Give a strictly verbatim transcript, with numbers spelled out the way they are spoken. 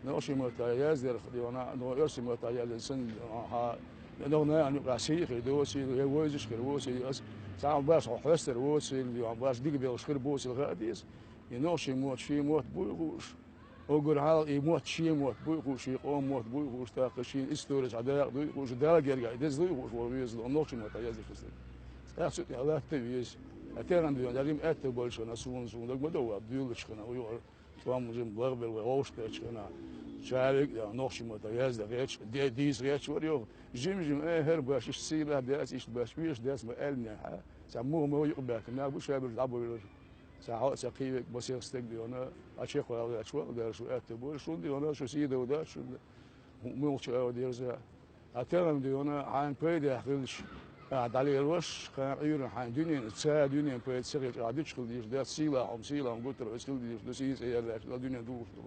Нохчийн маттахь яздерх, дийна, но оьрсийн маттахь яздина санна, хьан, ногна юкъахь сий хир доцийла, я вовзаш хир воцийла, ас цхьа баш хьо хьестар воцийла, дийна, баш дика белхаш хир боцийла хаа деза. И нохчийн мотт шен мотт буй хууш, уггар хьалха и мотт шен мотт буй хууш, шен къоман мотт буй хууш, тӀаккха шен историс хьан дакъа дуй хууш, Дала гергахь и деза дуй хууш, вала веза, нохчийн маттахь яздеш хӀусар. ТӀаккха цу тӀехь латта веза. А тӀегӀан дуьйна, дӀа жима аьтту болчу хана, суна, суна даг ма довла, дуьйлачу хана, юкъара. Тхьамма жима ларбелла вай вовшахкхетча хана, чавиг а, нохчийн маттахь яздан гӀерташ, де-, дийца гӀерташ вара йоху. Жим-жима, э, хӀара баш, иштта сийлахь дац, иштта баш, оьшуш дац ма аьллинехь, цхьа муха-муха юкъа баьхкина, нах бу шаберш дӀабовлар. Цхьа хьо а ца кхийвиг, масех стаг дийна, а чекхвала гӀерташ вала дара шу аьтту бора, шун дийна, шу сийдов дац, шун муьлхачу ала дерза. Хьан тӀегӀан дийна, хьайн пайдехь хилча, ахьа дӀалелош, кхана Ӏуьйранна хьайн дуьненан, ца дуьненан пайда ца хилча, ахьа дуьтуш хила дийш дац, сийлахь хьо-м, сийлахь хьо-м гуттар а оьцу хила дийш ду, сийца яьллачу дуьнен духуш ду.